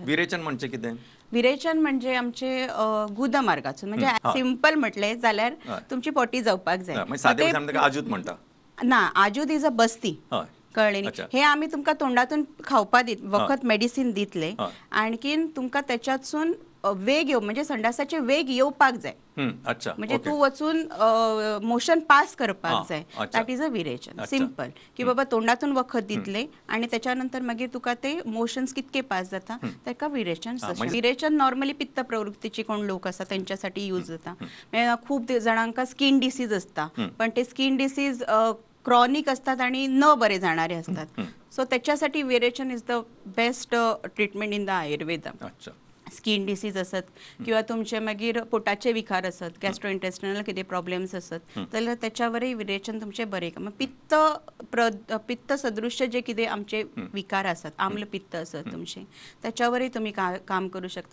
विरेचन म्हणजे कितें? विरेचन म्हणजे आमचे गुदमार्गाचो, म्हणजे सिंपल म्हटलें जाल्यार तुमची पोटी जावपाक जाय. सादे आजूद म्हणटा ना, आजूद is a बस्ती, कळ्ळें न्ही. हे आमी तुमकां तोंडातून खावपा दित वखद मेडिसीन दितले, आणखीन तुमकां त्याच्यातसून वेग येव म्हणजे संडासाचे वेग येवपाक जाय. म्हणजे तूं वचून मोशन पास करपाक जाय. That is a Virechan. Simple की बाबा तोंडातून वखद दितले आणि त्याच्यानंतर मागीर तुका ते मोशन्स कितके पास जाता ताका विरेचन. विरेचन नॉर्मली पित्त प्रवृत्तीचे कोण लोक आसा त्यांच्यासाठी यूज जाता. खूप जाणांका स्किन डिसीज असता, पण ते स्किन डिसीज क्रॉनिक असतात आणि न बरे जाणारे असतात. सो त्याच्यासाठी Virechan is the best treatment in the Ayurveda. Skin disease असत किंवा तुमचे मागीर पोटाचे विकार असत, गॅस्ट्रोइंटेस्टिनल कितें प्रॉब्लेम्स असत जाल्यार त्याच्यावरही विरेचन तुमचे बरे. मग पित्त पित्त सदृश्य जे कितें आमचे विकार असत, आम्लपित्त असत तुमचे, त्याच्यावरही तुम्ही काम करू शकता.